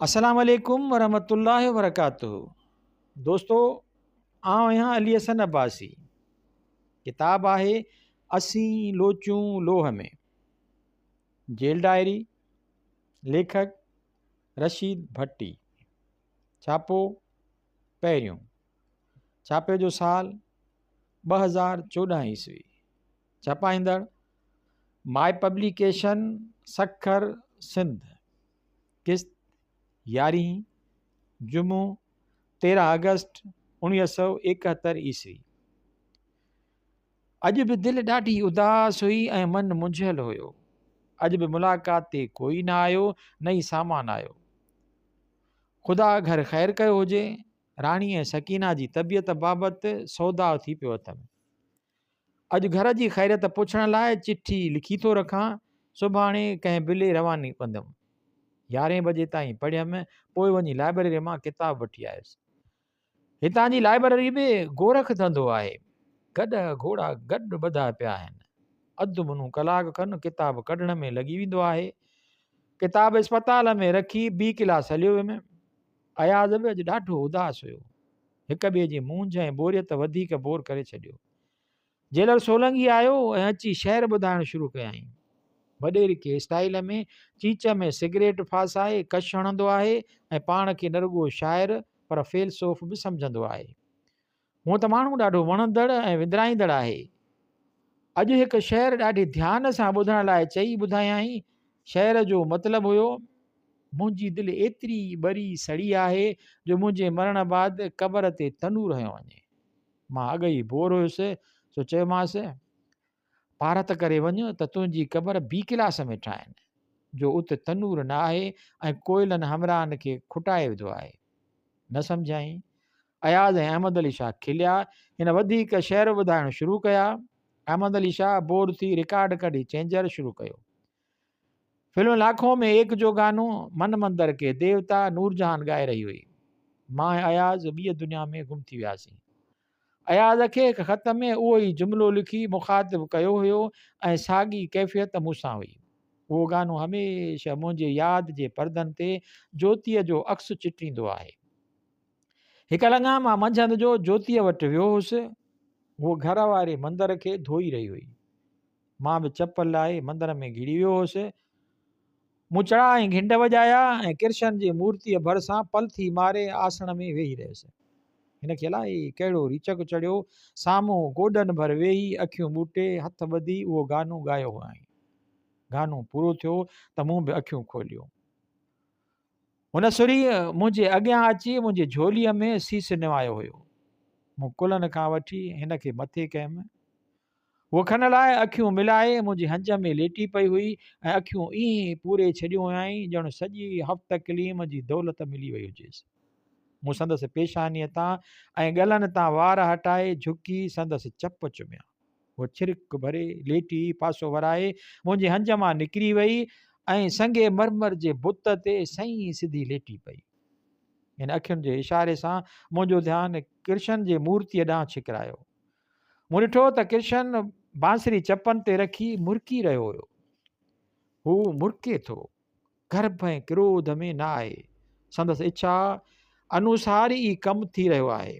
السلام عليڪم ورحمة الله وبرڪاته دوستو آئون آهيان علي حسن عباسي ڪتاب آهي اسين لوچون لوهه ۾ جيل ڊائري ليکڪ رشيد ڀٽي ڇاپو پهريون ڇاپي جو سال 2014 عيسوي ڇپائيندڙ ماء پبليڪيشن سکر سنڌ قسط يارهين، جمعو، 13 آگسٽ 1971 عيسوي. اڄ به دل ڏاڍي اداس هئي ۽ من منجهيل هيو. اڄ به ملاقات تي ڪوئي نه آيو نه ئي سامان آيو. خدا گهر خير ڪيو هجي. راڻي ۽ سڪينه جي طبيعت بابت سوداء ٿي پيو اٿم. اڄ گهر جي خيريت پڇڻ لاء چٺي لکي ٿو رکان، سڀاڻي ڪنهن بلي رواني ڪندم. يارهين بجي تائين پڙهيم، پوء وڃي لائبريري مان ڪتاب وٺي آيس. هتان جي لائبريري به گورک ڌنڌو آهي. گڏهه گهوڙا گڏ ٻڌا پيا آهن. اڌ منو ڪلاڪ کن ڪتاب ڪڍڻ ۾ لڳي ويندو آهي. ڪتاب اسپتال ۾ رکي بي ڪلاس هليو ويم. اياز به اڄ ڏاڍو اداس هيو. هڪ ٻئي جي مونجهه ۽ بوريت وڌيڪ بور ڪري ڇڏيو. جيلر سولنگي آيو ۽ اچي شعر ٻڌائڻ شروع ڪيائين. وڏيرڪي اسٽائيل ۾ چيچ ۾ سگريٽ ڦاسائي ڪش هڻندو آهي ۽ پاڻ کي نه رڳو شاعر پر فيلسوف به سمجهندو آهي. هونء ته ماڻهو ڏاڍو وڻندڙ ۽ وندرائيندڙ آهي. اڄ هڪ شعر ڏاڍي ڌيان سان ٻڌڻ لاء چئي ٻڌايائين. شعر جو مطلب هيو، منهنجي دل ايتري ٻري سڙي آهي جو منهنجي مرڻ بعد قبر تي تنور هنيو وڃي. مان اڳ ئي بور هيس، سو چيومانس، پارت ڪري وڃ ته تنهنجي قبر بي ڪلاس ۾ ٺاهين، جو ات تنور نه آهي ۽ ڪوئلن همراهن کي کٽائي وڌو آهي. نه سمجهيائين. اياز ۽ احمد علي شاهه کليا. هن وڌيڪ شعر ٻڌائڻ شروع ڪيا. احمد علي شاهه بور ٿي رڪارڊ ڪڍي چينجر شروع ڪيو. فلم لاکون ۾ ايڪ جو گانو من مندر ڪي ديوتا نورجهان ڳائي رهي هئي. مان ۽ اياز ٻيء دنيا ۾ گم ٿي وياسين. اياز کي هڪ خط ۾ اهو ئي جملو لکي مخاطب ڪيو هيو ۽ ساڳي ڪيفيت مون سان هئي. اهو گانو هميشه منهنجي ياد جي پردن تي جوتيء جو عڪس چٽيندو آهي. هڪ لڱا مان منجهند جو جوتيء وٽ ويو هوس. هوء گهر واري مندر کي ڌوئي رهي هئي. مان به چپل لاهي مندر ۾ گهڙي ويو هوس. مون چڙا ۽ گهنڊ وڄايا ۽ ڪرشن جي مورتيء ڀرسان پلٿي ماري آسڻ ۾ ويهي رهيس. هن کي الائي ڪهڙو ريچڪ چڙهيو، سامهون گوڏن ڀر ويهي اکيون ٻوٽي، هٿ ٻڌي اهو گانو ڳايو هئائين. گانو پورو ٿيو ته مون به اکيون کوليون. هن سريء منهنجي اڳيان اچي منهنجي جهوليء ۾ سيس نوايو هيو. مون ڪلهن کان وٺي هن کي مٿي ڪيم. هوء کن لاء اکيون ملائي منهنجي هنج ۾ ليٽي پئي هئي ۽ اکيون ائين پوري ڇڏيون هيائين ڄڻ سڄي هفت اقليم جي دولت ملي وئي هجيس. مون سندس پيشانيء تان ۽ ڳلن تان وار هٽائي جهڪي سندس چپ چميا. هوء ڇرڪ ڀري ليٽي پاسو ورائي منهنجي هنج مان نڪري وئي ۽ سنگ مرمر جي بت تي سئين سڌي ليٽي پئي. هن اکين جي اشاري سان منهنجو ڌيان ڪرشن جي مورتيء ڏانهن ڇڪرايو. مون ڏٺو ته ڪرشن بانسري چپن تي رکي مرڪي رهيو هيو. هو مرڪي ٿو. گرڀ ۽ ڪروڌ ۾ نه آهي. سندس اڇا انوسار ئي ڪم ٿي رهيو آهي.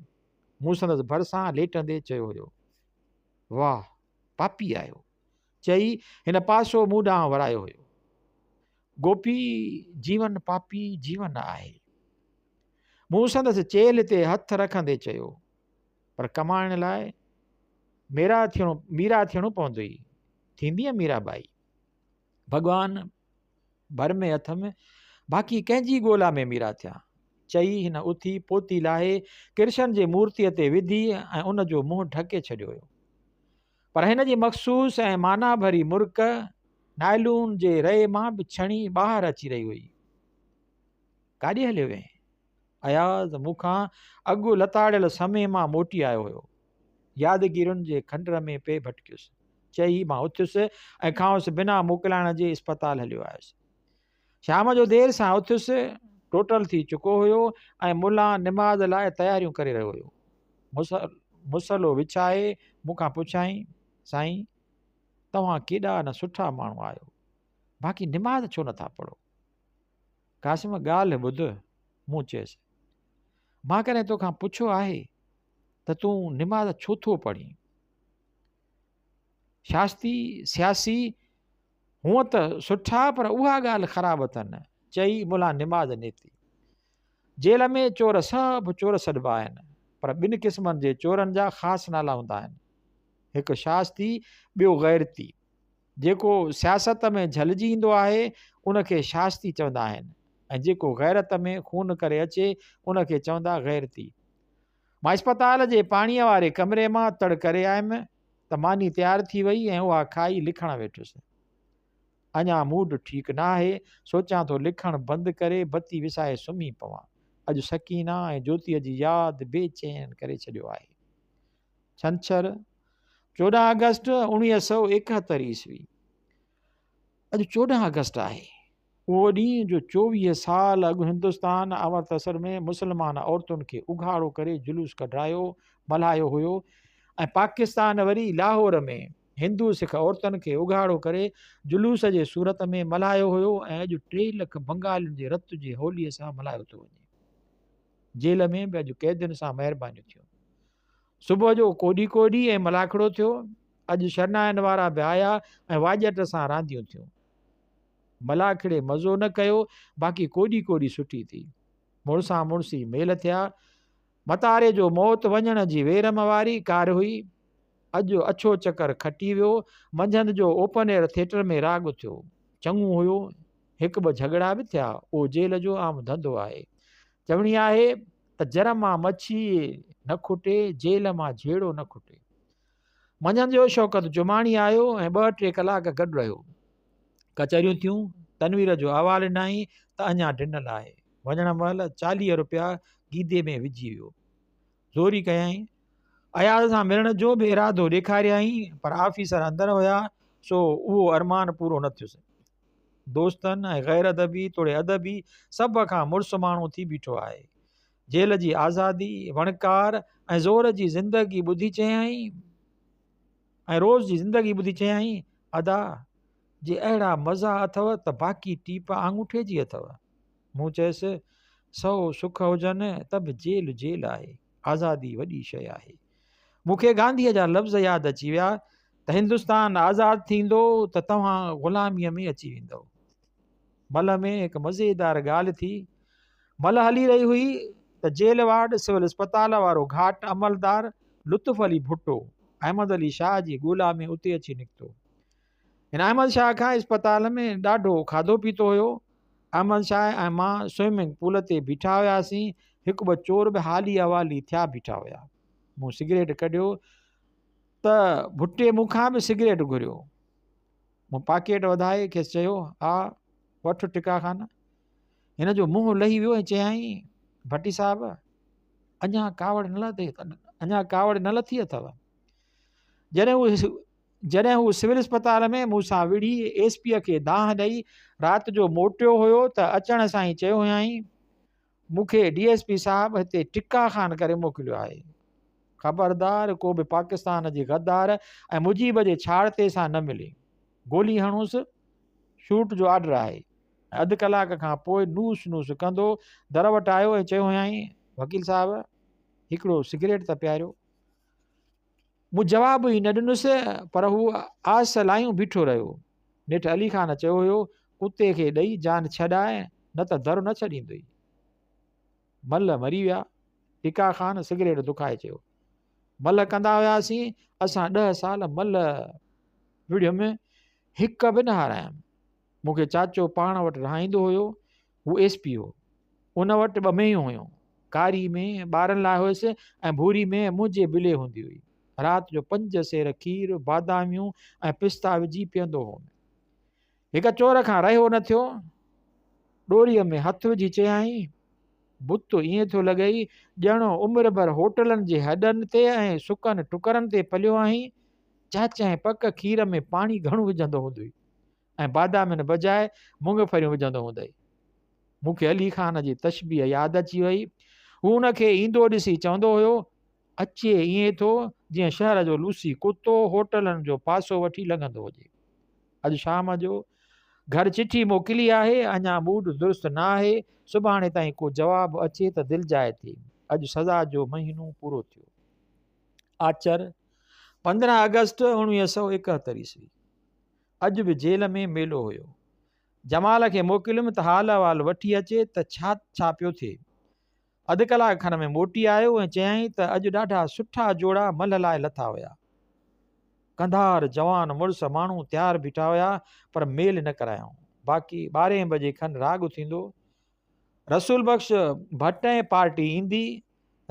مون سندس ڀرسان ليٽندي چيو هيو. واهه پاپي آهيو. چئي هن پاسو مون ڏانهن ورايو هيو. گوپي جيون پاپي جيون آهي. مون سندس چيلهه تي هٿ رکندي چيو. پر ڪمائڻ لاء ميرا ٿيڻو ميرا ٿيڻو پوندوئي. ٿيندينء ميرا ٻائي؟ ڀڳوان ڀر ۾ اٿم، باقي ڪنهن جي ڳولا ۾ ميرا ٿيان؟ چئي هن اٿي پوتي لاهي ڪرشن جي مورتيء تي وڌي ۽ ان جو منهن ڍڪي ڇڏيو هيو. پر هن جي مخصوص ۽ معنيٰ ڀري مرڪ نائلون جي رئي مان به ڇڻي ٻاهر اچي رهي هئي. ڪاڏي هليو وئين؟ اياز مون کان اڳ لتاڙيل سمي مان موٽي آيو هيو. يادگيرين جي کنڊر ۾ پئي ڀٽڪيس. چئي مان اٿيس ۽ کانئس بنا موڪلائڻ جي اسپتال هليو آيس. شام جو دير سان اٿيس، ٽوٽل ٿي چڪو هيو ۽ ملان نماز لاء تياريون ڪري رهيو هيو. مصلو وڇائي مون کان پڇيائين، سائين! توهان ڪيڏا نه سٺا ماڻهو آهيو، باقي نماز ڇو نٿا پڙهو؟ قاسم ڳالهه ٻڌ، مون چيس. مان ڪڏهن توکان پڇيو آهي ته تون نماز ڇو ٿو پڙهين؟ شاستي، سياسي، هونء ته سٺا پر اها ڳالهه خراب اٿن، چئي ملان نماز نيتي. جيل ۾ چور سڀ چور سڏبا آهن، پر ٻن قسمن جي چورن جا خاص نالا هوندا آهن. هڪ شاستي، ٻيو غيرتي. جيڪو سياست ۾ جهلجي ايندو آهي، ان کي شاستي چوندا آهن ۽ جيڪو غيرت ۾ خون ڪري اچي، ان کي چوندا غيرتي. مان اسپتال جي پاڻيء واري ڪمري مان تڙ ڪري آيم ته ماني تيار ٿي وئي ۽ اها کائي لکڻ ويٺس. اڃا موڊ ٺيڪ نه آهي، سوچيان ٿو لکڻ بند ڪري بتي وسائي سمهي پوان. اڄ سڪينه ۽ جوتيء جي ياد بي چين ڪري ڇڏيو آهي. ڇنڇر، 14 آگسٽ 1971 عيسوي. اڄ 14 آگسٽ آهي. اهو ڏينهن جو 24 سال اڳ هندستان امرتسر ۾ مسلمان عورتن کي اگهاڙو ڪري جلوس ڪڍرايو ملهايو هيو ۽ پاڪستان وري لاهور ۾ هندو سک عورتن کي اگهاڙو ڪري جلوس جي صورت ۾ ملهايو هيو ۽ اڄ 3 لک بنگالين جي رت جي هولي سان ملهايو ٿو وڃي. جيل ۾ به اڄ قيدين سان مهربانيون ٿيون. صبح جو ڪوڏي ڪوڏي ۽ ملاکڙو ٿيو. اڄ شرنائين وارا به آيا ۽ واڄٽ سان رانديون ٿيون. ملاکڙي مزو نه ڪيو، باقي ڪوڏي ڪوڏي سٺي ٿي. مڙسان مڙسي ميل ٿيا. متاري جو موت وڃڻ جي ويرم واري ڪار هئي. اڄ اڇو چڪر کٽي ويو. منجهند جو اوپن ايئر ٿيٽر ۾ راڳ ٿيو. چڱو هيو. هڪ ٻه جهڳڙا به ٿيا. اهو جيل جو عام ڌنڌو آهي. چوڻي آهي ته جر مان مڇي نه کٽي، جيل مان جهيڙو نه کٽي. منجهند جو شوڪت جماڻي آيو ۽ ٻه ٽي ڪلاڪ گڏ رهيو. ڪچهريون ٿيون. تنوير جو احوال ڏنائين ته اڃا ڊنل آهي. وڃڻ مهل 40 روپيا گيدي ۾ وجهي ويو. زوري ڪيائين. اياز سان ملڻ جو به ارادو ڏيکاريائين پر آفيسر اندر هيا سو اهو ارمان پورو نه ٿيس. دوستن ۽ غير ادبي توڙي ادبي سڀ کان مڙس ماڻهو ٿي بيٺو آهي. جيل جي آزادي، وڻڪار ۽ زور جي زندگي ٻڌي چيائين ۽ روز جي زندگي ٻڌي چيائين، ادا! جي اهڙا مزا اٿئو ته باقي ٽيپ آڱوٺي جي اٿئو. مون چيس، سو سک هجن ته به جيل جيل آهي، آزادي وڏي شيء آهي. مون کي گانڌيء جا لفظ ياد اچي ويا ته هندستان آزاد ٿيندو ته توهان غلاميء ۾ اچي ويندؤ. ملهه ۾ هڪ مزيدار ڳالهه ٿي. ملهه هلي رهي هئي ته جيل وارڊ سول اسپتال وارو گهاٽ عملدار لطف علي ڀٽو احمد علي شاهه جي ڳولا ۾ اتي اچي نڪتو. هن احمد شاهه کان اسپتال ۾ ڏاڍو کاڌو پيتو هيو. احمد شاهه ۽ مان سوئمنگ پول تي بيٺا هياسين. هڪ ٻه چور به حالي احوالي ٿيا بيٺا هيا. مون سگريٽ ڪڍيو ته ڀٽي مون کان به سگريٽ گهريو. مون پاڪيٽ وڌائي کيس چيو، ها وٺ ٽڪا خان. هن جو منهن لهي ويو ۽ چيائين، ڀٽي صاحب اڃا ڪاوڙ نه لٿي اڃا ڪاوڙ نه لٿي اٿو. جڏهن هو جڏهن هو سول اسپتال ۾ مون سان وڙهي ايس پيء کي دانهن ڏئي رات جو موٽيو هيو ته اچڻ سان ئي چيو هيائين، مون کي ڊي ايس پي صاحب هتي ٽڪا خان ڪري موڪليو آهي. خبردار ڪو به پاڪستان جي غدار ۽ مجيب جي ڇاڙتي سان نه ملي. گولي هڻوس، شوٽ جو آرڊر آهي. ۽ اڌ ڪلاڪ کان پوء نوس نوس ڪندو در وٽ آيو ۽ چيو هيائين، وڪيل صاحب هڪڙو سگريٽ ته پياريو. مون جواب ئي نه ڏنس پر هو آس لايون بيٺو رهيو. نيٺ علي خان چيو هيو، ڪتي کي ڏئي جان ڇڏاء نه ته در نه ڇڏيندوئي. ملهه مري ويا. ٽڪا خان سگريٽ دکائي چيو. ملهه ڪندا هياسين، اسان ڏهه سال ملهه وڙهيم، هڪ به نه هارايم. مون کي چاچو پاڻ وٽ رهائيندو هيو. هو ايس پي هو. ان وٽ ٻه مينهون هيون. ڪاري مينهن ٻارن لاء هيس ۽ ڀوري مينهن منهنجي بلي هوندي هئي. رات جو پنج سير کير، باداميون ۽ پستا وجهي پيئندو هوم. هڪ چور کان رهيو نه ٿيو. ڏوريء ۾ هٿ وجهي چيائين، بت ائين ٿو لڳئي ڄڻ عمر ڀر هوٽلن جي هڏن تي ۽ سڪن ٽڪرن تي پليو آهين. چاچهين پڪ کير ۾ پاڻي گهڻو وجهندو هوندوئي. ۽ بادامين بجاء مونگڦريون وجهندو هوندئي. مون کي علي خان جي تشبيهه ياد اچي وئي. هو ان کي ايندو ڏسي چوندو هيو، اچي ائين ٿو جيئن شهر جو لوسي ڪتو هوٽلن جو پاسو وٺي لنگهندو هجي. اڄ شام جو گهر چٺي موڪلي آهي، اڃا موڊ درست نه آهي، سڀاڻي تائين ڪو جواب اچي ته دلجاء ٿئي. اڄ سزا جو مهينو پورو ٿيو. آچر، 15 آگسٽ 1971 عيسوي. اڄ به جيل ۾ ميلو هيو. جمال کي موڪليم ته حال احوال وٺي اچي ته ڇا ڇا پيو ٿئي. اڌ ڪلاڪ کن ۾ موٽي آيو ۽ چيائين ته اڄ ڏاڍا سٺا جوڙا ملهه لاء لٿا هيا. ڪنڌار جوان مڙس ماڻهو تيار بيٺا هيا پر ميل نه ڪرايائون. باقي ٻارهين بجي کن راڳ ٿيندو. رسول بخش ڀٽ ۽ پارٽي ايندي.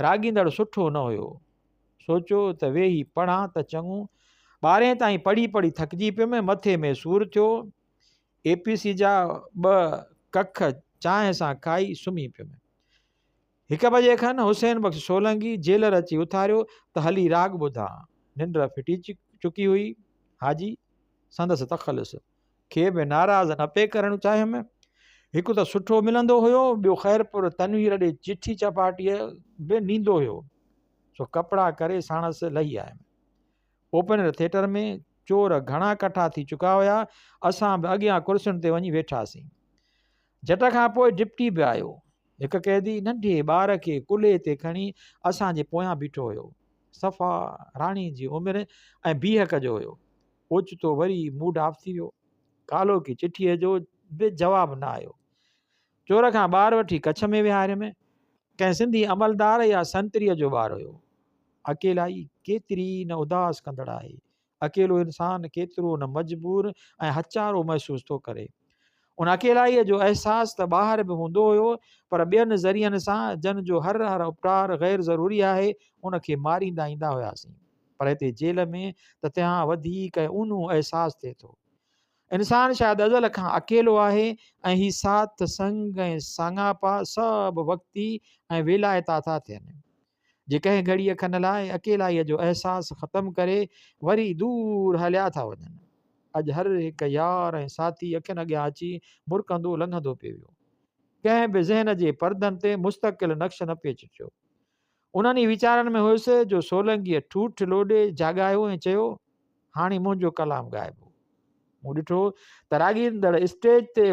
راڳيندڙ سٺو نه هيو. سوچيو ته ويهي پڙهان ته چڱو. ٻارهين تائين پڙهي پڙهي ٿڪجي پيم. مٿي ۾ سور ٿيو. اي پي سي جا ٻه ڪک چانهه سان کائي سمهي پيم. هڪ بجي کن حسين بخش سولنگي جيلر اچي اٿاريو ته هلي راڳ ٻڌان. ننڊ ڦٽي چڪي هئي. حاجي، سندس تخلص، کي به ناراض نه پئي ڪرڻ چاهيم. هڪ ته سٺو ملندو هيو، ٻيو خيرپور تنوير ڏي چٺي چپاٽيء به نيندو هيو. سو ڪپڙا ڪري ساڻس لهي آيم. اوپن ايئر ٿيٽر ۾ چور گهڻا ڪٺا ٿي چڪا هيا. اسان به اڳيان ڪرسين تي وڃي ويٺاسين. جهٽ کان پوء ڊپٽي به آيو. هڪ قيدي ننڍي ٻار کي ڪلهي تي کڻي اسان جي پويان بيٺو هيو. صفا راڻي جي عمر ۽ بيهڪ جو هيو. اوچتو وري موڊ آف ٿي ويو. ڪالهوڪي چٺيء جو به جواب نه آيو. چور کان ٻار وٺي ڪڇ ۾ ويهاريم. ڪنهن سنڌي عملدار يا سنتريء جو ٻار هيو. اڪيلائي ڪيتري نه اداس ڪندڙ آهي. اڪيلو انسان ڪيترو نه مجبور ۽ هچارو محسوس ٿو ڪري. ان اڪيلائيء جو احساس ته ٻاهر به هوندو هيو، پر ٻين ذريعن سان، جن جو هر هر اپٽار غير ضروري آهي، ان کي ماريندا ايندا هياسين. پر هتي جيل ۾ ته تنهان وڌيڪ ۽ اونهو احساس ٿئي ٿو. انسان شايد ازل کان اڪيلو آهي ۽ هي ساٿ، سنگ ۽ ساڱاپا سڀ وقتي ۽ ويلائتا ٿا ٿين. جي ڪنهن گهڙيء کن لاء اڪيلائيء جو احساس ختم ڪري وري دور هليا ٿا وڃن. اڄ هر هڪ يار ۽ ساٿي اکين اڳيان اچي مرڪندو لنگهندو پئي ويو. ڪنهن به ذهن جي پردن تي مستقل نقش نه پئي چٽيو. انهن ئي ويچارن ۾ هيس جو سولنگيء ٺوٺ لوڏي جاڳايو ۽ چيو، هاڻي منهنجو ڪلام ڳائبو. مون ڏٺو ته راڳيندڙ اسٽيج تي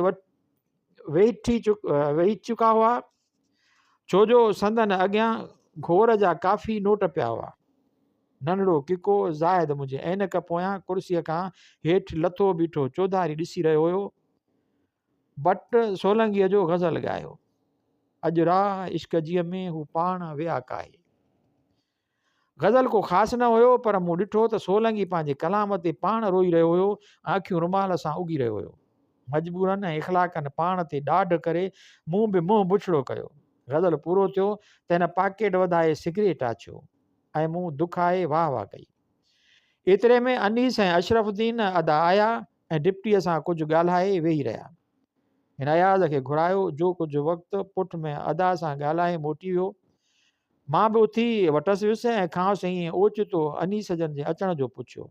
ويهي چڪا هئا. ڇو جو سندن اڳيان گهور جا ڪافي نوٽ پيا هئا. ننڍڙو ڪڪو زاهد منهنجي عينڪ پويان ڪرسيء کان هيٺ لٿو بيٺو چوڌاري ڏسي رهيو هيو. ڀٽ سولنگيء جو غزل ڳايو. اڄ راهه عشق جيء ۾ هو پاڻ ويا ڪاهي. غزل ڪو خاص نه هيو پر مون ڏٺو ته سولنگي پنهنجي ڪلام تي پاڻ روئي رهيو هيو ۽ اکيون رومال سان اگهي رهيو هيو. مجبورن ۽ اخلاقن پاڻ تي ڏاڍ ڪري مون به منهن بڇڙو ڪيو. غزل پورو ٿيو ته هن پاڪيٽ وڌائي سگريٽ آڇيو ۽ مون دکائي واهه واهه ڪئي. ايتري ۾ انيس ۽ اشرف الدين ادا آيا ۽ ڊپٽيء سان ڪجهه ڳالهائي ويهي رهيا. هن اياز کي گهرايو جو ڪجهه وقت پٺ ۾ ادا سان ڳالهائي موٽي ويو. مان به اٿي وٽس ويس ۽ کانئس ائين اوچتو انيس جن جي اچڻ جو پڇيو.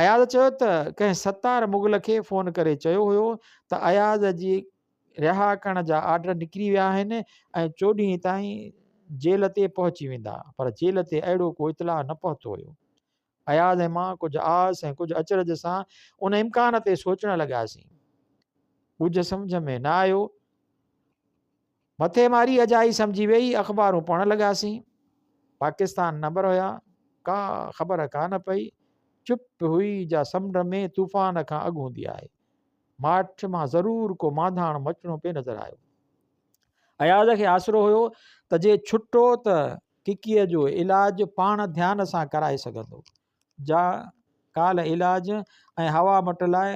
اياز چيو ته ڪنهن ستار مغل کي فون ڪري چيو هيو ته اياز جي رها ڪرڻ جا آرڊر نڪري ويا آهن ۽ چوڏهين تائين جيل تي پهچي ويندا پر جيل تي اهڙو ڪو اطلاع نه پهتو هيو. اياز ۽ مان ڪجهه آس ۽ ڪجهه اچرج سان ان امڪان تي سوچڻ لڳاسين. ڳجهه سمجهه ۾ نه آيو. مٿي ماري اجائي سمجهي ويئي، اخبارون پڙهڻ لڳاسين. پاڪستان نمبر هيا، ڪا خبر ڪا نه پئي. چپ هئي جا سمنڊ ۾ طوفان کان اڳ هوندي آهي. ماٺ مان ضرور ڪو مانڌاڻ مچڻو پئي نظر آيو. اياز کي آسرو هيو ته جي ڇٽو ته ڪڪيء جو علاج پاڻ ڌيان سان ڪرائي سگهندو. جا ڪالهه علاج ۽ هوا مٽ لاء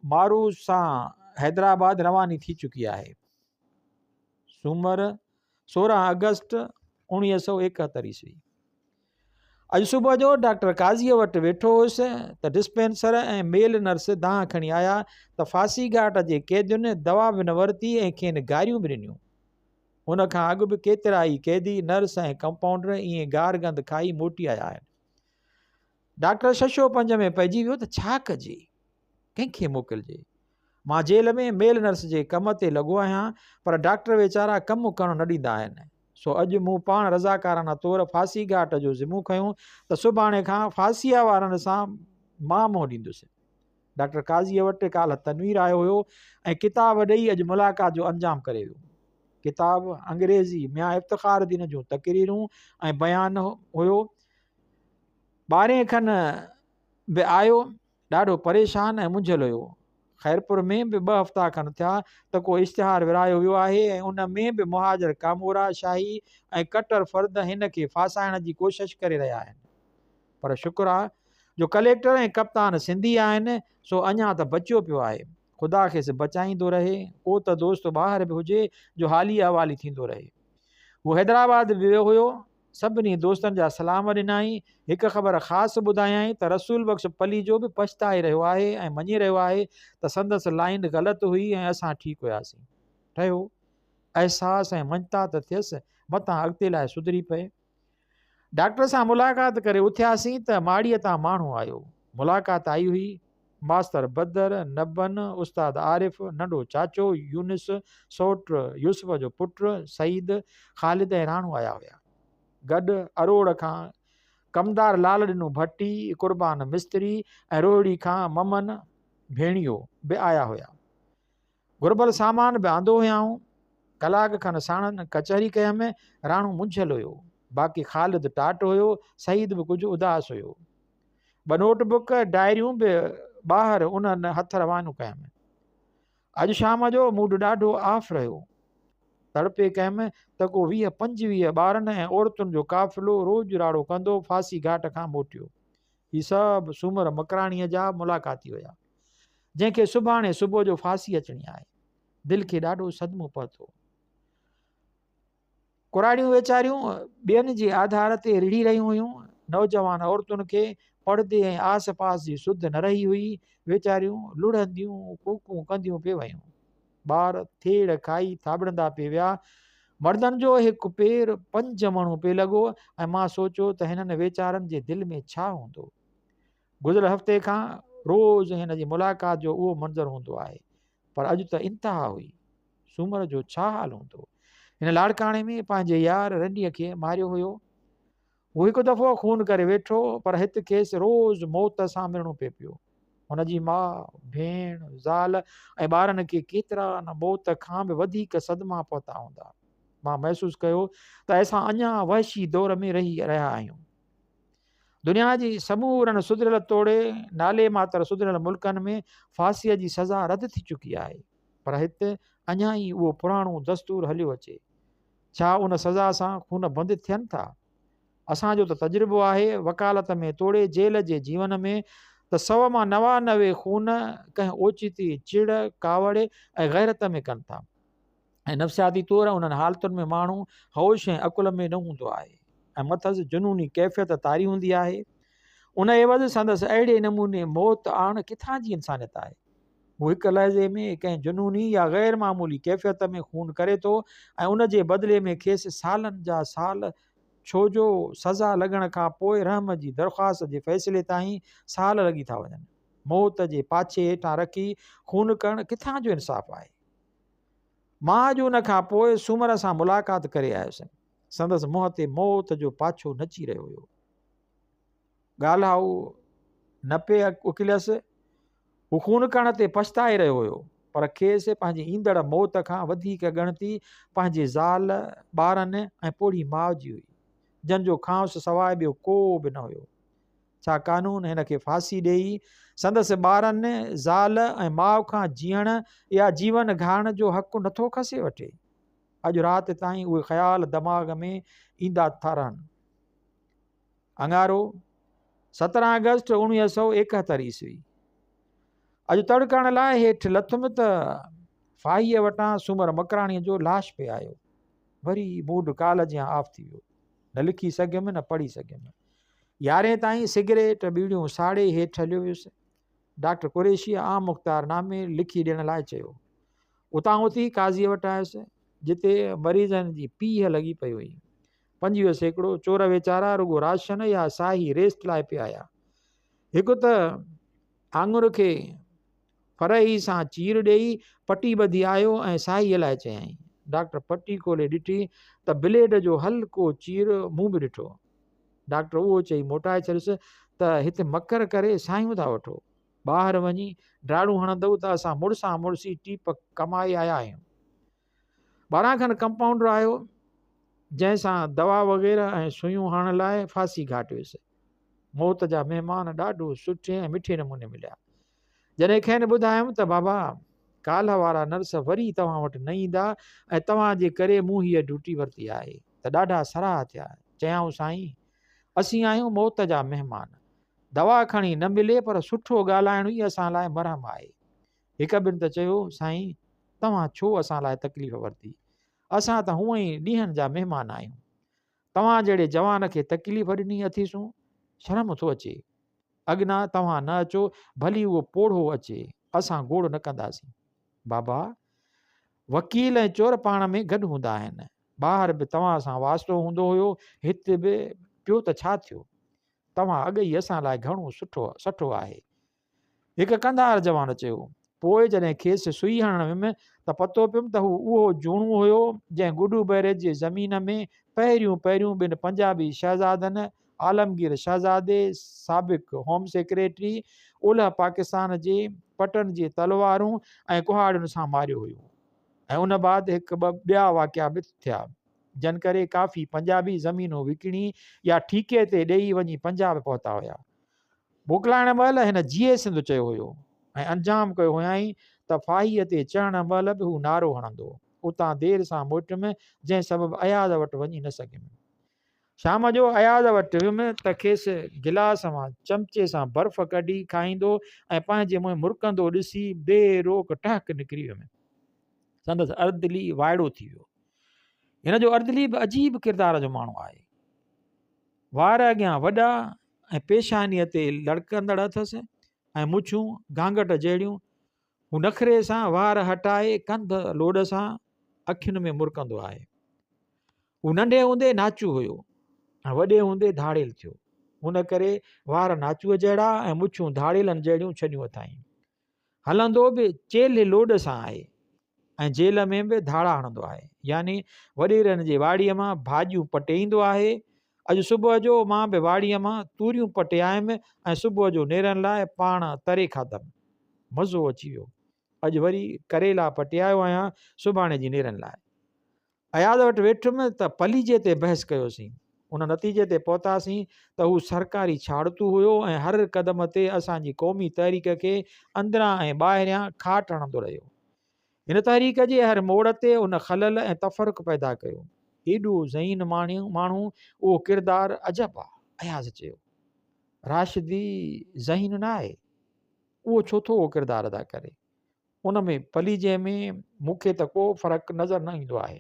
مارو سان حيدرآباد رواني ٿي چڪي آهي. سومر، 16 آگسٽ 1971 عيسوي. اڄ صبح جو ڊاڪٽر قاضيء وٽ ويٺو هيس ته ڊسپينسر ۽ ميل نرس دانهن کڻي آيا ته ڦاسي گهاٽ جي قيدين دوا به نه ورتي ۽ کين گاريون به ڏنيون. ان کان اڳ به ڪيترائي قيدي، نرس ۽ ڪمپائونڊر ائين گارگند کائي موٽي آيا آهن. ڊاڪٽر ششو پنج ۾ پئجي ويو ته ڇا ڪجي؟ ڪنهن کي موڪلجي؟ مان جيل ۾ ميل نرس جي ڪم تي لڳو آهيان پر ڊاڪٽر ويچارا ڪم ڪرڻ نه ڏيندا آهن. سو اڄ مون پاڻ رضاڪارانه طور ڦاسي گهاٽ جو ذمو کنيو ته سڀاڻي کان ڦاسيء وارن سان مان منهن ڏيندس. ڊاڪٽر قاضيء وٽ ڪالهه تنوير آيو هيو ۽ ڪتاب ڏئي اڄ ملاقات جو انجام ڪري ويو. ڪتاب انگريزي ميان افتخار الدين جون تقريرون ۽ بيان هيو. ٻارهين کن به آيو، ڏاڍو پريشان ۽ منجهيل هيو. خيرپور ۾ به ٻه هفتا کن ٿيا ته ڪو اشتهار ورهايو ويو آهي ۽ ان ۾ به مهاجر ڪامورا شاهي ۽ ڪٽر فرد هن کي ڦاسائڻ جي ڪوشش ڪري رهيا آهن. پر شڪر آ جو ڪليڪٽر ۽ ڪپتان سنڌي آهن سو اڃا ته بچيو پيو آهي. خدا کيس بچائيندو رهي. ڪو ته دوست ٻاهر به هجي جو حالي احوالي ٿيندو رهي. هو حيدرآباد به ويو هيو. سڀني دوستن جا سلام ڏنائين. هڪ خبر خاص ٻڌايائين ته رسول بخش پليجو به پڇتائي رهيو آهي ۽ مڃي رهيو آهي ته سندس لائين غلط هئي ۽ اسان ٺيڪ هياسين. ٺهيو. احساس ۽ مڃتا ته ٿيس، متان اڳتي لاء سڌري پئي. ڊاڪٽر سان ملاقات ڪري اٿياسين ته ماڙيء تان ماڻهو آيو. ملاقات آئي هئي. ماستر بدر، نبن، استاد عارف، ننڍو چاچو يونس، سئوٽ يوسف جو پٽ سعيد، خالد ۽ راڻو آيا هيا. گڏ اروڙ کان ڪمدار لال ڏنو ڀٽي، قربان مستري ۽ روهڙي کان ممن ڀيڻيو به آيا هيا. گهربل سامان به آندو هيائون. ڪلاڪ کن ساڻن ڪچهري ڪيم. راڻو منجهيل هيو. باقي خالد ٽاٽ هيو. سعيد به ڪجهه اداس هيو. ٻه نوٽ بڪ، ڊائريون به ٻاهر انهن هٿ روانيون ڪيم. اڄ شام جو موڊ ڏاڍو آف رهيو. تڙپي ڪيم ته ڪو 20 25 ٻارن ۽ عورتن جو قافلو روڄ راڙو ڪندو ڦاسي گهاٽ کان موٽيو. هي سڀ سومر مڪراڻيء جا ملاقاتي هيا. جنهن کي سڀاڻي صبح جو ڦاسي اچڻي آهي. دل کي ڏاڍو صدمو پهتو. ڪراڙيون ويچاريون ٻين جي آڌار تي رڙهي رهيون هيون. نوجوان عورتن کي پڙدي ۽ آس پاس جي سڌ نه رهي هئي. ويچاريون لڙهنديون ڪوڪون ڪنديون پئي ويون. ٻار ٿيڙ کائي ٿاٻڙندا پئي ويا. مردن جو هڪ پير پنج مڻو پئي لڳو ۽ مان سوچيو ته هنن ويچارن جي دل ۾ ڇا هوندو. گذريل هفتي کان روز هن جي ملاقات جو اهو منظر هوندو آهي پر اڄ ته انتها هئي. سومر جو ڇا حال هوندو؟ هن لاڙڪاڻي ۾ پنهنجي يار رنڊيء کي ماريو هيو. هو هڪ دفعو خون ڪري ويٺو پر هت کيس روز موت سان ملڻو پئي پيو. هن جي ماء، ڀيڻ، زال ۽ ٻارن کي ڪيترا نه موت کان به وڌيڪ صدما پهتا هوندا. مان محسوس ڪيو ته اسان اڃا وحشي دور ۾ رهي رهيا آهيون. دنيا جي سمورن سڌريل توڙي نالي ماتر سڌريل ملڪن ۾ ڦاسيء جي سزا رد ٿي چڪي آهي پر هت اڃا ئي اهو پراڻو دستور هليو اچي. ڇا ان سزا سان خون بند ٿين ٿا؟ اسان جو ته تجربو آهي وڪالت ۾ توڙي جيل جي جيون ۾ ته سو مان 99 خون ڪنهن اوچتي چڙ، ڪاوڙ ۽ غيرت ۾ ڪن ٿا. ۽ نفسياتي طور انهن حالتن ۾ ماڻهو هوش ۽ عقل ۾ نه هوندو آهي ۽ مٿس جنوني ڪيفيت طاري هوندي آهي. ان عيوض سندس اهڙي نموني موت آڻڻ ڪٿان جي انسانيت آهي؟ هو هڪ لحظي ۾ ڪنهن جنوني يا غير معمولي ڪيفيت ۾ خون ڪري ٿو ۽ ان جي بدلي ۾ کيس سالن جا سال ڇو جو سزا لڳڻ کان پوء رحم جي درخواست جي فيصلي تائين سال لڳي ٿا وڃن. موت جي پاڇي هيٺان رکي خون ڪرڻ ڪٿان جو انصاف آهي؟ مان اڄ ان کان پوء سومر سان ملاقات ڪري آيس. سندس منهن تي موت جو پاڇو نچي رهيو هيو. ڳالهائو نه پئي اڪليس. هو خون ڪرڻ تي پڇتائي رهيو هيو، پر کيس پنهنجي ايندڙ موت کان وڌيڪ ڳڻتي پنهنجي زال، ٻارن ۽ پوڙهي ماء جي هئي، جن جو کانئس سواء ٻيو ڪو به نه هيو. ڇا قانون هن کي ڦاسي ڏيئي سندس ٻارن، زال ۽ ماء کان جيئڻ يا جيون گهارڻ جو حق نٿو کسي وٺي؟ اڄ رات تائين اهي خيال دماغ ۾ ايندا ٿا رهن. اڱارو، 17 آگسٽ 1971 عيسوي. اڄ تڙ ڪرڻ لاء هيٺ لٿم ته ڦاهيء وٽان سومر مڪراڻيء جو لاش پئي آيو. وري موڊ ڪالهه جيان آف ٿي ويو. نه لکي سگهيم نه پڙهي سگهيم. يارهين تائين سگريٽ ٻيڙيون ساڙي هيٺ هليو ويس. ڊاڪٽر قريشيء عام مختار نامي لکي ڏيڻ لاء چيو. اتان اٿي قاضيء وٽ آيس، جتي مريضن جي پيهه لڳي پئي هئي. 25% چور ويچارا رڳو راشن يا ساهي ريسٽ لاء پئي آيا. هڪ ته آڱر کي ڦرهي سان چير ڏيئي پٽي ٻڌي آيو ۽ ساهيء لاء چيائين. ڊاڪٽر پٽي کولي ڏٺي ته بليڊ جو هلڪو چير مون به ڏٺو. ڊاڪٽر اهو چئي موٽائي ڇڏيس ته هت مڪر ڪري ساهيون ٿا وٺو. ٻاهر وڃي ڊاڙون هڻندؤ ته اسان مڙسان مڙسي ٽيپ ڪمائي آيا آهيون. 12 کن ڪمپائونڊر آيو، جنهن سان دوا وغيره ۽ سوئيون هڻڻ لاء ڦاسي گهاٽ ويس. موت جا مهمان ڏاڍو سٺي ۽ مٺي نموني مليا. جڏهن کين ٻڌايم ته بابا ڪالهه وارا نرس وري توهان وٽ نه ايندا ۽ توهان جي ڪري مون هيء ڊيوٽي ورتي آهي ته ڏاڍا سرها ٿيا. چيائون سائين اسين آهيون موت جا مهمان. دوا کڻي نه ملي پر سٺو ڳالهائڻ ئي اسان لاء مرهم آهي. هڪ ٻن ته چيو سائين توهان ڇو اسان لاء تڪليف ورتي. اسان ته هونئن ئي ڏينهن جا مهمان آهيون. توهان جهڙي جوان کي تڪليف ڏني اٿيسون، شرم ٿو اچي. اڳنا توهان نه اچو، ڀلي اهو پوڙهو اچي، اسان گوڙ نه ڪنداسين. بابا! وڪيل ۽ چور پاڻ ۾ گڏ هوندا آهن. ٻاهر به توهان سان واسطو هوندو هيو، هت به پيو ته ڇا ٿيو؟ توهان اڳ ئي اسان لاء گهڻو سٺو سٺو آهي. هڪ ڪنڌار جوان چيو. پوء جڏهن کيس سوئي هڻڻ ويم ته پتو پيم ته هو اهو جوڻو هيو جنهن گڊو بئريج جي زمين ۾ پهريون پهريون ٻن پنجابي شهزادن عالمگير شهزادي سابق هوم سيڪريٽري اولهه پاڪستان جي پٽن جي تلوارون ۽ ڪهاڙين سان ماريو هيو ۽ ان بعد هڪ ٻه ٻيا واقعا به ٿيا جن ڪري ڪافي پنجابي زمينون وڪڻي يا ٺيڪي تي ڏيئي وڃي پنجاب پهتا هيا. موڪلائڻ مهل هن جيئي سنڌ چيو هيو ۽ انجام ڪيو هيائين ته ڦاهيء تي چڙهڻ مهل به هو نعرو هڻندو. اتان دير سان موٽيم، جنهن سبب اياز وٽ وڃي نه سگهيم. شام جو اياز وٽ ويم ته کيس گلاس مان چمچي سان برف ڪڍي کائيندو ۽ پنهنجي منهن مرڪندو ڏسي بي روڪ ٽهڪ نڪري ويم. سندس اردلي وائڙو ٿي ويو. هن جو اردلي به عجيب ڪردار جو ماڻهو آهي. وار اڳيان وڏا ۽ پيشانيء تي لڙڪندڙ اٿس ۽ مڇون گانگٽ جهڙيون. هو نخري سان وار هٽائي ڪنڌ لوڏ سان اکين ۾ مرڪندو آهي. هو ننڍي هوندي ناچو هيو ۽ وڏي هوندي ڌاڙيل ٿيو. ان ڪري وار ناچوء جهڙا ۽ مڇون ڌاڙيلن جهڙيون ڇڏيون اٿائين. هلندو به چيلهه لوڏ سان آهي ۽ جيل ۾ به ڌاڙا هڻندو آهي. يعني وڏيرن جي واڙيء مان ڀاڄيون پٽي ايندو آهي. اڄ صبح جو مان به واڙيء مان توريون پٽي آيم ۽ صبح جو نيرن لاء پاڻ تري کاڌم. مزو اچي ويو. اڄ وري ڪريلا پٽي آيو آهيان سڀاڻي جي نيرن لاء. اياز وٽ ويٺم ته پليجي تي بحث ڪيوسين. ان نتيجي تي پهتاسين ته هو سرڪاري ڇاڙتو هيو ۽ هر قدم تي اسان جي قومي تحريڪ کي اندران ۽ ٻاهريان کاٽ هڻندو رهيو. هن تحريڪ جي هر موڙ تي ان خلل ۽ تفرق پيدا ڪيو. ايڏو ذهين ماڻهو اهو ڪردار عجب آ. اياز چيو. راشدي ذهين نه آهي. اهو ڇو ٿو اهو ڪردار ادا ڪري؟ ان ۾ پليجي ۾ مون کي ته ڪو فرق نظر نه ايندو آهي.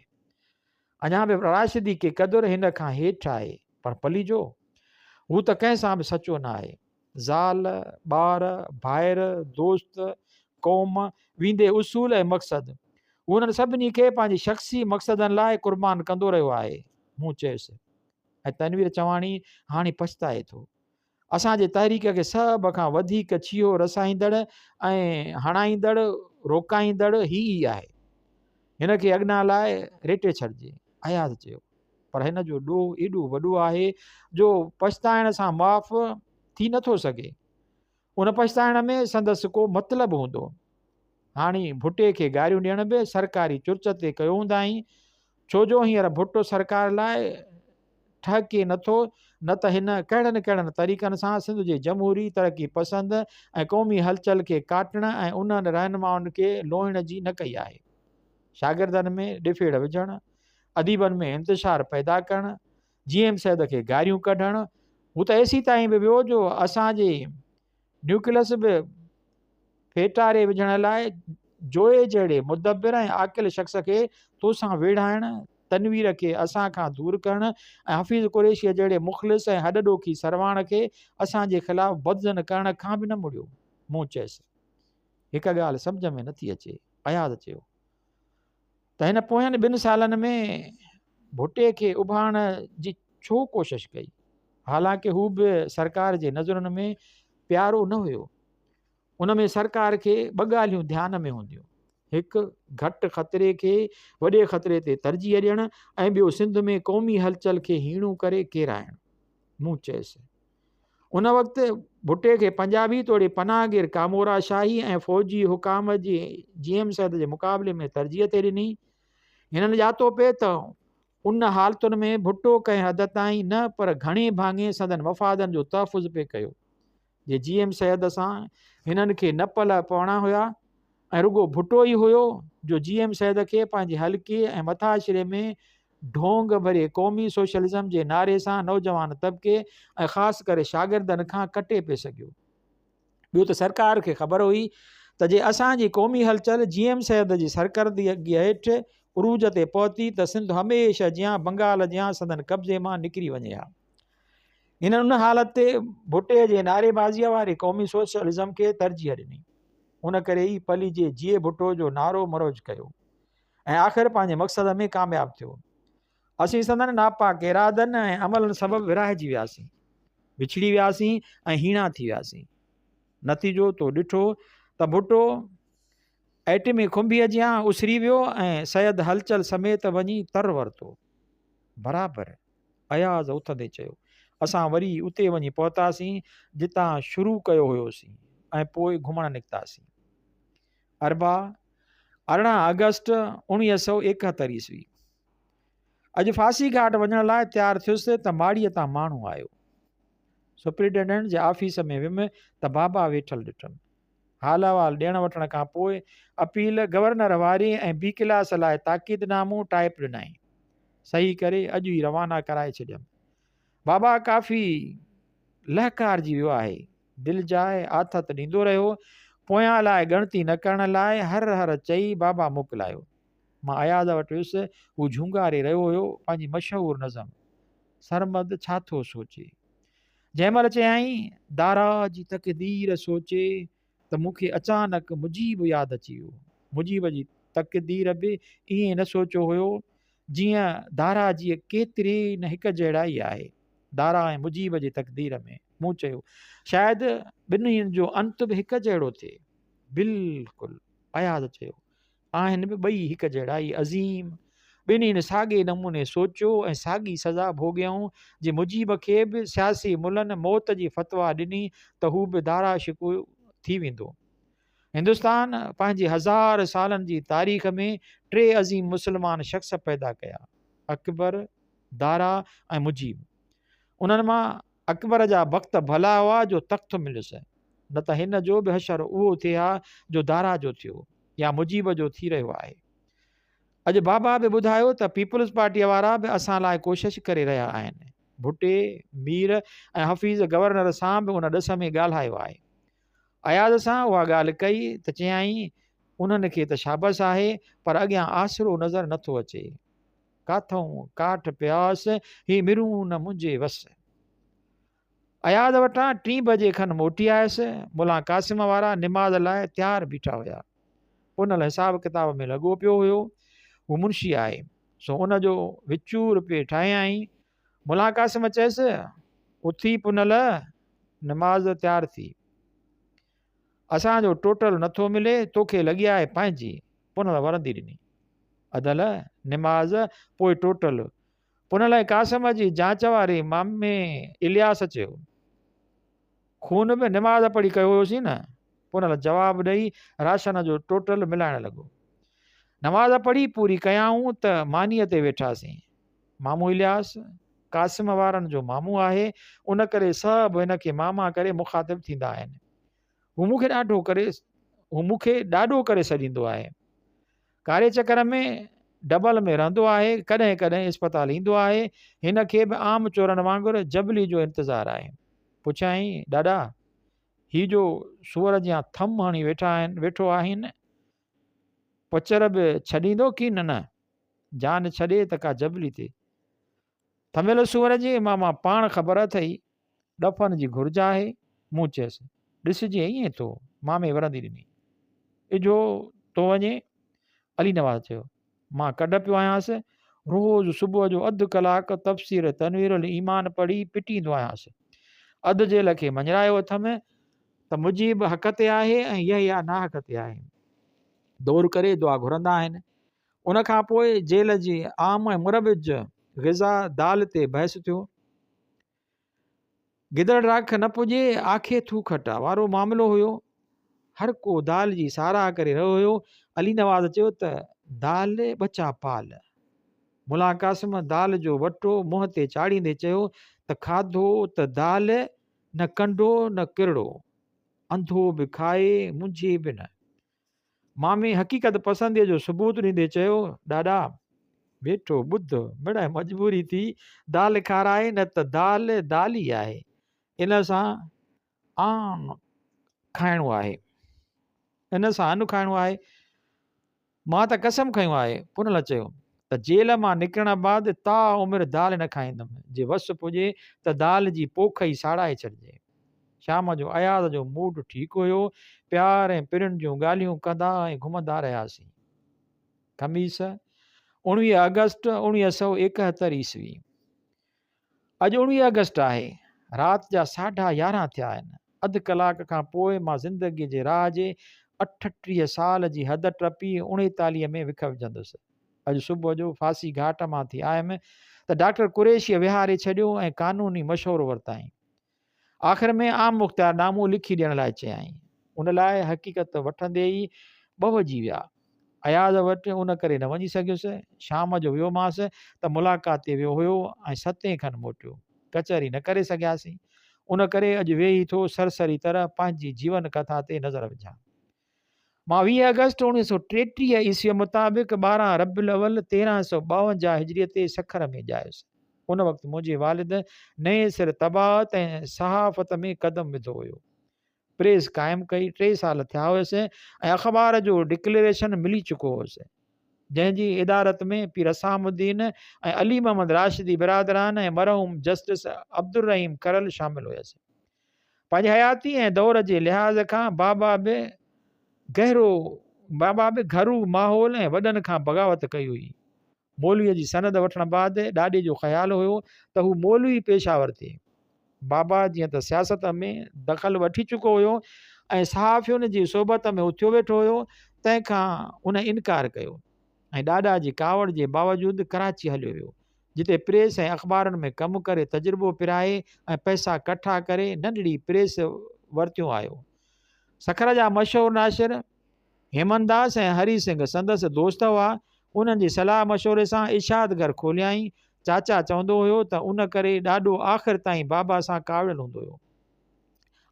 اڃا به راشدي ڪي قدر هن کان هيٺ آهي، پر پليجو؟ هو ته ڪنهن سان به سچو نه آهي. زال، ٻار، ڀائر، دوست، قوم، ويندي اصول ۽ مقصد، هو انهن سڀني کي پنهنجي شخصي مقصدن لاء قربان ڪندو رهيو آهي. مون چيس. ۽ تنوير چواڻي هاڻي پڇتائي ٿو. اسان جي تحريڪ کي سڀ کان وڌيڪ ڇيهو رسائيندڙ ۽ هڻائيندڙ، روڪائيندڙ هي ئي آهي. هن کي اڳنا لاء ريٽي ڇڏجي. اياز چيو. پر هن جو ڏوهه ايڏو وڏو آهي جو پڇتائڻ سان معاف ٿي نه ٿو سگهي. ان پڇتائڻ ۾ سندس ڪو مطلب هوندو. هاڻي ڀٽي کي گاريون ڏيڻ به سرڪاري چرچ تي ڪيو هوندائين، ڇو جو هينئر ڀٽو سرڪار لاء ٺهڪي نه ٿو، نه ته هن ڪهڙن ڪهڙن طريقن سان سنڌ جي جمهوري، ترقي پسند ۽ قومي هلچل کي ڪاٽڻ ۽ انهن رهنمائن کي لوئڻ جي نه ڪئي آهي. شاگردن ۾ ڏڦيڙ وجهڻ، اديبن ۾ انتشار پيدا ڪرڻ، جي ايم سيد کي گاريون ڪڍڻ، هو ته ايسيتائين به ويو جو اسان جي نيوڪلس به ڦيٽاري وجهڻ لاء جويي جهڙي مدبر ۽ عاقل شخص کي توسان ويڙهائڻ، تنوير کي اسان کان دور ڪرڻ ۽ حفيظ قريشيء جهڙي مخلص ۽ هڏ ڏوکي سرواڻ کي اسان جي خلاف بدظن ڪرڻ کان به نه مڙيو. مون چيس. هڪ ڳالهه سمجهه ۾ نٿي اچي. اياز چيو. ته هن پوين ٻن سالن ۾ ڀٽي کي اڀارڻ جي ڇو ڪوشش ڪئي؟ حالانڪه هو به سرڪار جي نظرن ۾ پيارو نه هيو. ان ۾ سرڪار کي ٻه ڳالهيون ڌيان ۾ هونديون. هڪ گهٽ خطري کي وڏي خطري تي ترجيح ڏيڻ ۽ ٻيو سنڌ ۾ قومي هلچل کي هيڻو ڪري ڪيرائڻ. مون چيس. ان وقت ڀٽي کي پنجابي توڙي پناهگير ڪامورا شاهي ۽ فوجي حڪام جي جي ايم سيد جي مقابلي ۾ ترجيح ٿي ڏني. هنن ڄاتو پئي ته ان حالتن ۾ ڀٽو ڪنهن حد تائين نه پر گهڻي ڀاڱي سندن مفادن جو تحفظ پئي ڪيو. جي جي ايم سيد سان هنن کي نه پلئه پوڻا هيا ۽ رڳو ڀٽو ئي هيو جو جي ايم سيد کي پنهنجي حلقي ۽ مٿاڇري ۾ ڍونگ ڀري قومي سوشلزم جي نعري سان نوجوان طبقي ۽ خاص ڪري شاگردن کان ڪٽي پئي سگهيو. ٻيو ته سرڪار کي خبر هئي ته جي اسان جي قومي هلچل جي ايم سيد جي سرڪردگيء هيٺ عروج تي پهتي ته سنڌ هميشه جيان بنگال جيان سندن قبضي مان نڪري وڃي ها. هنن ان حالت تي ڀٽي جي نعريبازيء واري قومي سوشلزم کي ترجيح ڏني. ان ڪري ئي پليجي جيئي ڀٽو جو نعرو مروج ڪيو. ۽ آخر پنهنجي مقصد ۾ ڪامياب ٿيو. اسين سندن ناپاڪ ارادن ۽ عملن سبب ورهائجي وياسين، وڇڙي وياسين ۽ هيڻا ٿي وياسين. نتيجو تو ڏٺو ته ڀٽو ائٽمي کنڀيء جيان اسري ويو ۽ سيد هلچل سميت وڃي تر ورتو. برابر. اياز اٿندي چيو. اسان وري اتي وڃي پهتاسين جتان شروع ڪيو هيوسين ۽ پوء گهمڻ نڪتاسين. اربع، 18 آگسٽ 1971 عيسوي. اڄ ڦاسي گهاٽ وڃڻ لاء تيار ٿيس ته ماڙيء تان ماڻهو آيو. سپرنٽينڊنٽ جي آفيس ۾ ويم ته بابا ويٺل ڏٺم. حال احوال ڏيڻ وٺڻ کان پوء اپيل گورنر واري ۽ بي ڪلاس لاء تاڪيد نامو ٽائيپ ڏنائين. صحيح ڪري اڄ ئي روانا ڪرائي ڇڏيم. بابا ڪافي لهڪارجي ويو آهي. دلجاء آٿت ڏيندو رهيو. پويان لاء ڳڻتي نه ڪرڻ لاء هر هر چئي بابا موڪلايو. مان اياز وٽ ويس، هو جهونگاري رهيو هيو پنهنجي مشهور نظم سرمد ڇا ٿو سوچي. جنهن مهل چيائين دارا جي تقدير سوچي ته مون کي اچانڪ مجيب ياد اچي ويو. مجيب جي تقدير به ائين نه سوچيو هيو جيئن دارا جي ڪيتري نه هڪ جهڙائي آهي دارا ۽ مجيب جي تقدير ۾. مون چيو، شايد ٻنهين جو انت به هڪ جهڙو ٿئي. بلڪل. اياز چيو، آهن به ٻئي هڪ جهڙا ئي عظيم. ٻنهين ساڳئي نموني سوچيو ۽ ساڳي سزا ڀوڳيائون. جي مجيب کي به سياسي ملن موت جي فتويٰ ڏني ته هو به دارا شڪوه ٿي ويندو. هندستان پنهنجي هزار سالن جي تاريخ ۾ ٽي عظيم مسلمان شخص پيدا ڪيا، اڪبر، دارا ۽ مجيب. انهن مان اڪبر جا بخت ڀلا هئا جو تخت مليس، نه ته هن جو به حشر اهو ٿئي ها جو دارا جو ٿيو يا مجيب جو ٿي رهيو آهي. اڄ بابا به ٻڌايو ته پيپلز پارٽيء وارا به اسان لاء ڪوشش ڪري رهيا آهن. ڀٽي، مير ۽ حفيظ گورنر سان به ان ڏس ۾ ڳالهايو آهي. اياز سان اها ڳالهه ڪئي ته چيائين، انهن کي ته شابس آهي پر اڳيان آسرو نظر نٿو اچي. ڪاٿئون ڪاٺ پياس، هي مرون نه منهنجي وس. اياز وٽان ٽين بجي کن موٽي آيس. ملان قاسم وارا نماز لاء تيار بيٺا هيا. پنهل حساب ڪتاب ۾ لڳو پيو هيو. هو منشي آهي، سو ان جو وچور پئي ٺاهيائين. ملان قاسم چيس، اٿي پنهل، نماز تيار ٿي. اسان جو ٽوٽل نٿو ملي، توکي لڳي آهي پنهنجي. پنهل ورندي ڏني. ادل، نماز، پوء ٽوٽل. پنهل ۽ قاسم جي جاچ واري مامي الياس چيو. خون به نماز پڙهي ڪيو هيوسين نه. پنهل جواب ڏئي راشن جو ٽوٽل ملائڻ لڳو. نماز پڙهي پوري ڪيائون ته مانيء تي ويٺاسين. مامو الياس، قاسم وارن جو مامو آهي، ان ڪري سڀ هن کي ماما ڪري مخاطب ٿيندا آهن. هو مون کي ڏاڍو ڪري هو مون کي ڏاڏو ڪري سڏيندو آهي. ڪاري چڪر ۾ ڊبل ۾ رهندو آهي، ڪڏهن ڪڏهن اسپتال ايندو آهي. هن کي به عام چورن وانگر جبلي جو انتظار آهي. پڇيائين، ڏاڏا! هي جو سوئر جيان ٿم هڻي ويٺا آهن ويٺو آهين، پچر به ڇڏيندو ڪين نه؟ جان ڇڏي ته ڪا جبلي تي. ٿميل سوئر جي ماما پاڻ خبر اٿئي، ڏڦن جي گهرج آهي. مون چيس، ڏسجي ائين ٿو. مامي ورندي ڏني، اجهو ٿو وڃي. علي نواز چيو، مان ڪڍ پيو آهيانس. روز صبح جو اڌ ڪلاڪ تفسير تنوير الايمان پڙهي پٽيندو آهيانس. اڌ جيل کي مڃرايو اٿم ته مجيب حق تي آهي ۽ يحيٰ ناحق تي آهي. دور ڪري دعا گهرندا آهن. ان کان پوء جيل جي عام ۽ مروج غذا دال تي بحث ٿيو. گدڙ راک نه پڄي، آکي ٿو کٽا وارو معاملو هيو. هر ڪو دال جي ساراهه ڪري رهيو هيو. علي نواز چيو ته دال ٻچا پال. ملان قاسم دال جو وٽو منهن تي چاڙهيندي چيو ته کاڌو ته دال، نه ڪنڊو نه ڪرڙو. انڌو به کائي، منجهي به نه. مامي حقيقت پسنديء جو ثبوت ڏيندي چيو، ڏاڏا! ويٺو ٻڌ، مڙئي مجبوري ٿي دال کارائي نه ته دال دال ئي آهي. ان سان آن کائڻو آهي. ان سان ان کائڻو آهي. مان ته قسم کنيو آهي، پنهل چيو، ته جيل مان نڪرڻ بعد تا عمر دال نه کائيندم، جي وس پڄي ته دال جي پوک ئي ساڙائي ڇڏجي. شام جو اياز جو موڊ ٺيڪ هيو، پيار ۽ پرين جون ڳالهيون ڪندا ۽ گهمندا رهياسين. خميس، 19 آگسٽ 1971 عيسوي. اڄ 19 آگسٽ آهي. رات جا ساڍا يارهن ٿيا آهن. اڌ ڪلاڪ کان پوء مان زندگيء جي راهه جي 38 سال جي حد ٽپي 39 ۾ وک وجهندس. اڄ صبح جو ڦاسي گهاٽ مان ٿي آيم ته ڊاڪٽر قريشيء ويهاري ڇڏيو ۽ قانوني مشورو ورتائين. آخر ۾ عام مختيار نامو لکي ڏيڻ لاء چيائين. ان لاء حقيقت وٺندي ئي ٻه وڄي ويا. اياز وٽ ان ڪري نه وڃي سگهيس. شام جو ويومانس ته ملاقات تي ويو هيو ۽ ستين کن موٽيو. ڪچهري نه ڪري سگهياسين. ان ڪري اڄ ويهي ٿو سرسري طرح پنهنجي جيون ڪٿا تي نظر وجهان. مان 20 آگسٽ 1933 عيسويء مطابق 12 ربيع الاول 1352 هجريء تي سکر ۾ ڄايس. ان وقت منهنجي والد نئين سر طباعت ۽ صحافت ۾ قدم وڌو هيو. پريس قائم ڪئي ٽي سال ٿيا هيس ۽ اخبار جو ڊڪليريشن ملي چڪو هوس، جنهن جي ادارت ۾ پير حسام الدين ۽ علي محمد راشدي برادران ۽ مرحوم جسٽس عبدالرحيم کرل شامل هيس. پنهنجي حياتي ۽ دور جي لحاظ کان بابا به گهرو بابا به گهرو ماحول ۽ وڏن کان بغاوت ڪئي هئي. مولويء جي سند وٺڻ بعد ڏاڏي جو خيال هيو ته هو مولوي پيشه ور ٿئي. بابا جيئن ته سياست ۾ دخل وٺي چڪو هيو ۽ صحافين جي صحبت ۾ اٿيو ويٺو هيو، تنهن کان ان انڪار ڪيو. ۽ ڏاڏا جي ڪاوڙ جي باوجود ڪراچي هليو ويو، جتي پريس ۽ اخبارن ۾ ڪم ڪري تجربو پرائي ۽ پئسا ڪٺا ڪري ننڍڙي پريس ورتيون آيو. سکر جا مشهور ناشر هيمنداس ۽ هري سنگهه سندس دوست هئا، انهن جي صلاح مشوري سان اشاعت گهر کوليائين. چاچا چوندو هيو ته ان ڪري ڏاڏو آخر تائين بابا سان ڪاوڙيل هوندو هيو.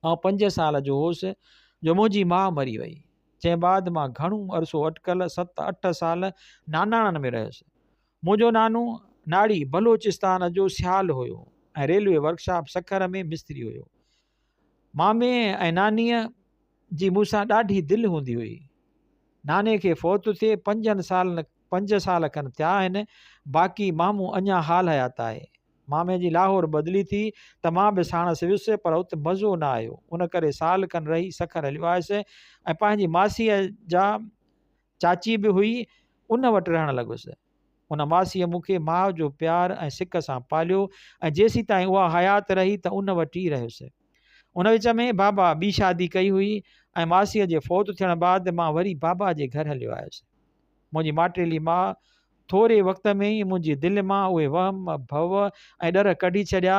آئون پنج سال جو هوس جو منهنجي ماء مري وئي. جنهن بعد مان گهڻو عرصو اٽڪل ست اٺ سال ناناڻن ۾ رهيس. منهنجو نانو ناڙي بلوچستان جو سيال هيو ۽ ريلوي ورڪشاپ سکر ۾ مستري هيو. مامي ۽ نانيء جي مون سان ڏاڍي دل هوندي هئي. ناني کي فوت ٿئي پنجن سالن پنج سال کن ٿيا آهن، باقي مامو اڃا حال حيات آهي. مامي جي لاهور بدلي ٿي ته مان به ساڻس ويس پر ات مزو نه آيو ان ڪري سال کن رهي سکر هليو آيس ۽ پنهنجي ماسيء جا چاچي به هئي ان وٽ رهڻ لڳس. ان ماسيء مون کي ماء جو پيار ۽ سڪ سان پاليو ۽ جيسيتائين اها حيات رهي ته ان وٽ ئي رهيس. ان وچ ۾ بابا ٻي شادي ڪئي هئي ۽ ماسيء جي فوت ٿيڻ بعد مان وري بابا جي گهر هليو آيس. منهنجي ماٽيلي ماء ٿوري وقت ۾ ئي منهنجي دل مان اهي وهم، ڀؤ ۽ ڏر ڪڍي ڇڏيا،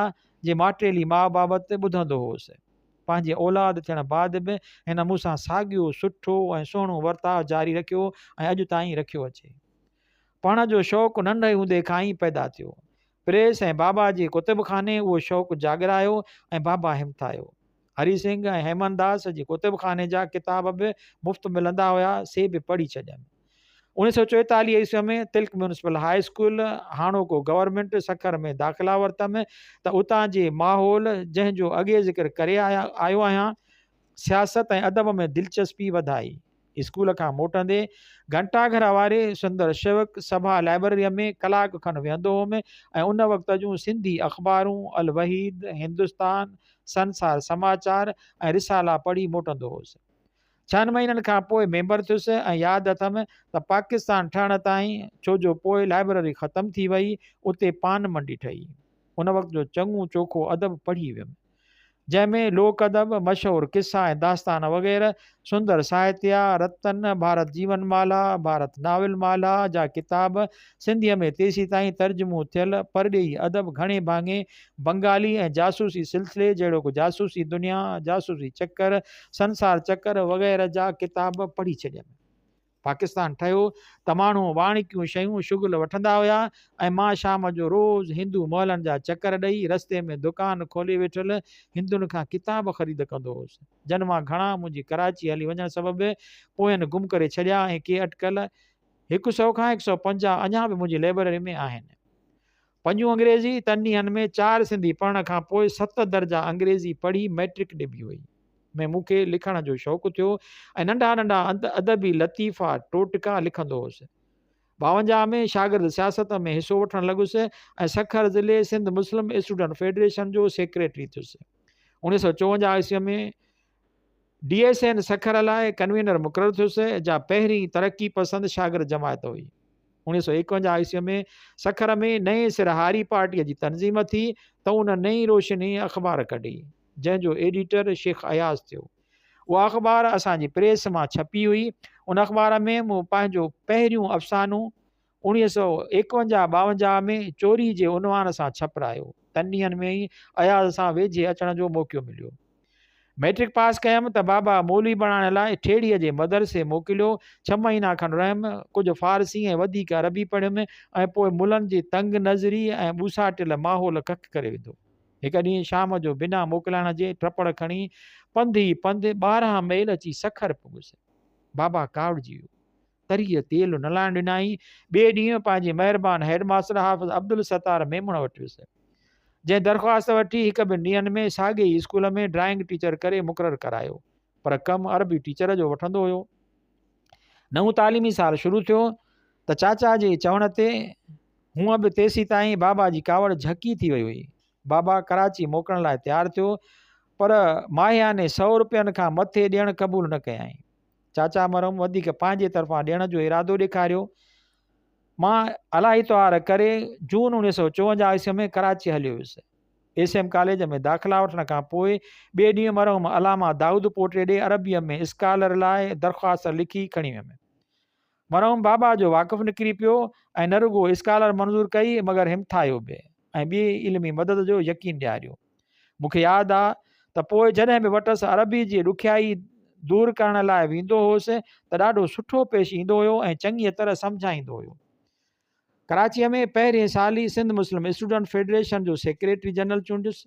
جي ماٽيلي ماء بابت ٻڌندو هوس. پنهنجي اولاد ٿيڻ بعد به هن مون سان ساڳيو سٺو ۽ سهڻو ورتاء جاري رکيو ۽ اڄ تائين رکيو اچي. پڙهڻ جو شوق ننڍي هوندي کان ئي پيدا ٿيو. پريس ۽ بابا جي ڪتب خاني اهو شوق جاڳرايو ۽ بابا همٿايو. هري سنگهه ۽ هيمنداس جي ڪتب خاني جا ڪتاب به مفت ملندا هيا، سي به پڙهي ڇڏيم. 1944 عيسويء ۾ تلڪ ميونسپل هاء اسڪول، هاڻوڪو گورنمينٽ، سکر ۾ داخلا ورتم ته اتان جي ماحول، جنهن جو اڳي ذڪر ڪري آيو آهيان، سياست ۽ ادب ۾ دلچسپي وڌائي. اسڪول کان موٽندي گهنٽا گهر واري سندر شيوڪ سڀا لائبرريء ۾ ڪلاڪ کن ويهندو هوم ۽ ان وقت جون سنڌي اخبارون الوحيد، هندستان، سنسار سماچار ۽ رسالا پڙهي موٽندو هوس. ڇهن مهينن کان پوء ميمبر ٿيس ۽ ياد اٿم ته پاڪستان ٺهڻ تائين، ڇو جو پوء لائبرري ختم ٿي وئي، اتي پان منڊي ٺهي. ان وقت جو چڱو چوکو ادب پڙهي ويم. جنهن ۾ لوڪ ادب، مشهور قصا ۽ داستان وغيره، سندر ساهتيه، رتن، ڀارت جيون مالا، ڀارت ناول مالا جا ڪتاب، سنڌيء ۾ تيسيتائين ترجمو ٿيل پرڏيهي ادب گهڻي ڀاڱي بنگالي ۽ جاسوسي سلسلي جهڙوڪ جاسوسي دنيا، جاسوسي چڪر، سنسار چڪر وغيره جا ڪتاب پڙهي ڇڏيم. پاڪستان ٺهيو ته ماڻهو واڻڪيون شيون شغل وٺندا هيا ۽ مان شام جو روز هندو محلن جا چڪر ڏئي رستي ۾ دڪان کولي ويٺل هندن کان ڪتاب خريد ڪندو هوس، جن مان گهڻا منهنجي ڪراچي هلي وڃڻ سبب پوين گم ڪري ڇڏيا ۽ ڪي اٽڪل هڪ سئو کان هڪ سئو 50 اڃا به منهنجي لئبرري ۾ آهن. پنجون انگريزي، تن ڏينهن ۾ چار سنڌي پڙهڻ کان پوء ست درجا انگريزي پڙهي مئٽرڪ ڏبي هئي. ۾ مون کي لکڻ جو شوق ٿيو ۽ ننڍا ننڍا ادبي لطيفا، ٽوٽڪا لکندو هوس. 52 ۾ شاگرد سياست ۾ حصو وٺڻ لڳس ۽ سکر ضلعي سنڌ مسلم اسٽوڊنٽ فيڊريشن جو سيڪريٽري ٿيس. 1954 عيسويء ۾ ڊي ايس اين سکر لاء ڪنوينر مقرر ٿيس، جا پهرين ترقي پسند شاگرد جماعت هئي. 1951 عيسويء ۾ سکر ۾ نئين سر هاري پارٽيء جي تنظيم ٿي ته ان نئين روشني اخبار ڪڍي، جنهن جو ايڊيٽر شيخ اياز ٿيو. اها اخبار اسان جي پريس مان ڇپي هئي. ان اخبار ۾ مون پنهنجو پهريون افسانو 1951 52 ۾ چوري جي عنوان سان ڇپرايو. تن ڏينهن ۾ ئي اياز سان ويجهي اچڻ جو موقعو مليو. مئٽرڪ پاس ڪيم ته بابا مولوي بڻائڻ لاء ٺيڙهيء جي مدرسي موڪليو. ڇهه مهينا کن رهيم. ڪجهه فارسي ۽ وڌيڪ عربي پڙهيم ۽ پوء ملن جي تنگ نظري ۽ ٻوساٽيل ماحول ڪک ڪري وڌو. هڪ ڏينهن شام جو بنا موڪلائڻ جي ٽپڙ کڻي پنڌ ئي پنڌ 12 ميل اچي سکر پڳس. بابا ڪاوڙجي ويو. تريء تيل نه لائڻ ڏنائين. ٻئي ڏينهن پنهنجي مهربان هيڊ ماستر حافظ عبدالستار ميمڻ وٽ ويس، جنهن درخواست وٺي هڪ ٻن ڏينهن ۾ ساڳئي ئي اسڪول ۾ ڊرائنگ ٽيچر ڪري مقرر ڪرايو، پر ڪم عربي ٽيچر جو وٺندو هيو. نئون تعليمي سال شروع ٿيو ته چاچا جي چوڻ تي هونء به تيسيتائين بابا جي ڪاوڙ جهڪي ٿي وئي هئي. بابا ڪراچي موڪلڻ لاء تيار ٿيو، پر ماهياني سئو رپين کان مٿي ڏيڻ قبول نه ڪيائين. چاچا مرحوم وڌيڪ پنهنجي طرفان ڏيڻ جو ارادو ڏيکاريو. مان الاهي تهار ڪري جون 1954 عيسوي ۾ ڪراچي هليو ويس. ايس ايم ڪاليج ۾ داخلا وٺڻ کان پوء ٻئي ڏينهن مرحوم علامه دائود پوٽي ڏي عربيء ۾ اسڪالر لاء درخواست لکي کڻي ويم. مرحوم بابا جو واقف نڪري پيو ۽ نه رڳو اسڪالر منظور ڪئي مگر همٿايو به ۽ ٻي علمي مدد جو يقين ڏياريو. مون کي ياد آ ته پوء جڏهن به وٽس عربي جي ڏکيائي دور ڪرڻ لاء ويندو هوس ته ڏاڍو سٺو پيش ايندو هيو ۽ چڱيء طرح سمجهائيندو هيو. ڪراچيء ۾ پهرين سال ئي سنڌ مسلم اسٽوڊنٽ فيڊريشن جو سيڪريٽري جنرل چونڊيس.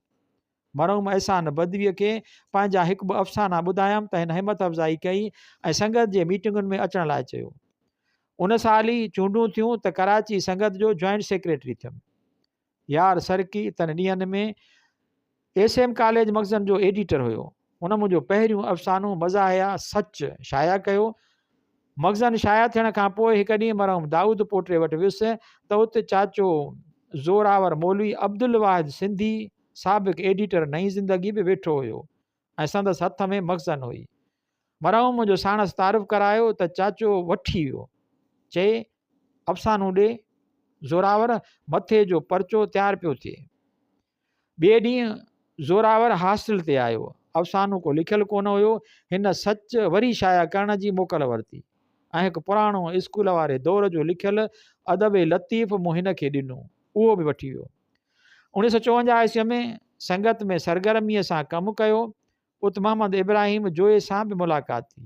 مرحوم احسان بدويء کي پنهنجا هڪ ٻه افسانا ٻڌايم ته هن همت افزائي ڪئي ۽ سنگت جي ميٽنگن ۾ اچڻ لاء چيو. ان سال ئي چونڊون ٿيون ته ڪراچي سنگت جو جوائنٽ سيڪريٽري ٿيم. يار سرڪي تن ڏينهن ۾ ايس ايم ڪاليج مخزن جو ايڊيٽر هيو. هن منهنجو پهريون افسانو مزاحيه سچ شايع ڪيو. مخزن شايع ٿيڻ کان پوء هڪ ڏينهن مرحوم دائود پوٽي وٽ ويس ته ات چاچو زوراور مولوي عبدالواحد سنڌي سابق ايڊيٽر نئين زندگي به ويٺو هيو ۽ سندس هٿ ۾ مخزن هئي. مرحوم منهنجو ساڻس تعارف ڪرايو ته چاچو وٺي ويو. چئي، افسانو ڏي زوراور، مٿي جو پرچو تيار پيو ٿئي. ٻئي ڏينهن زوراور هاسٽل تي آيو. افسانو ڪو لکيل ڪونه هيو. هن سچ وري شايع ڪرڻ جي موڪل ورتي ۽ هڪ پراڻو اسڪول واري دور جو لکيل ادب لطيف مون هن کي ڏنو. اهو به وٺي ويو. 1954 عيسويء ۾ سنگت ۾ سرگرميء سان ڪم ڪيو. ات محمد ابراهيم جويي سان به ملاقات ٿي.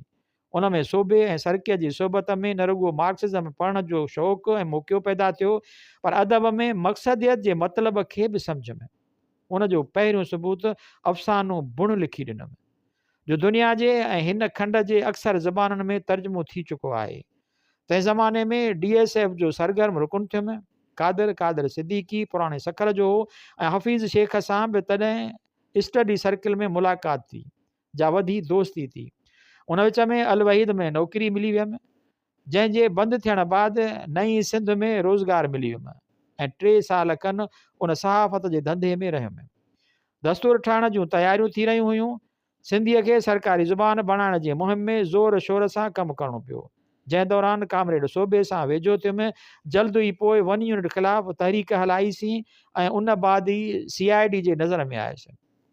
ان ۾ سوڀي ۽ سرڪيء جي صحبت ۾ نه رڳو مارڪسزم پڙهڻ جو شوق ۽ موقعو پيدا ٿيو، پر ادب ۾ مقصديت جي مطلب کي به سمجهيم. ان جو پهريون ثبوت افسانو بڻ لکي ڏنم، جو دنيا جي ۽ هن کنڊ جي اڪثر زبانن ۾ ترجمو ٿي چڪو آهي. تنهن زماني ۾ ڊي ايس ايف جو سرگرم رڪن ٿيم. قادر قادر صديقي پراڻي سکر جو هو ۽ حفيظ شيخ سان به تڏهن اسٽڊي سرڪل ۾ ملاقات ٿي، جا وڌي دوستي ٿي. ان وچ ۾ الوحيد ۾ نوڪري ملي ويم، جنهن جي بند ٿيڻ بعد نئين سنڌ ۾ روزگار ملي ويم ۽ ٽي سال کن ان صحافت جي ڌنڌي ۾ رهيم. دستور ٺاهڻ جون تياريون ٿي رهيون هيون. سنڌيء کي سرڪاري زبان بڻائڻ جي مهم ۾ زور شور سان ڪم ڪرڻو پيو، جنهن دوران ڪامريڊ سوڀي سان ويجهو ٿيم، جلد ئي پوء ون يونٽ خلاف تحريڪ هلائي سين ۽ ان بعد ئي سي I D جي نظر ۾ آيس.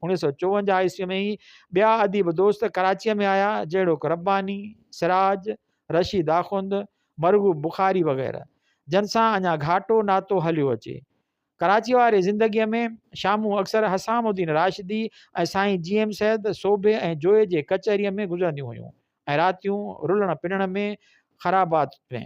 1954 عيسويء ۾ ئي ٻيا اديب دوست ڪراچيء ۾ آيا، جهڙوڪ رباني، سراج، رشيد آخوند، مرغوب بخاري وغيره، جن سان اڃا گهاٽو ناتو هليو اچي. ڪراچيء واري زندگيء ۾ شامون اڪثر حسام الدين راشدي ۽ سائين جي ايم سيد، سوڀي ۽ جويي جي ڪچهريء ۾ گذرنديون هيون ۽ راتيون رلڻ پنڻ ۾ خرابات ۾.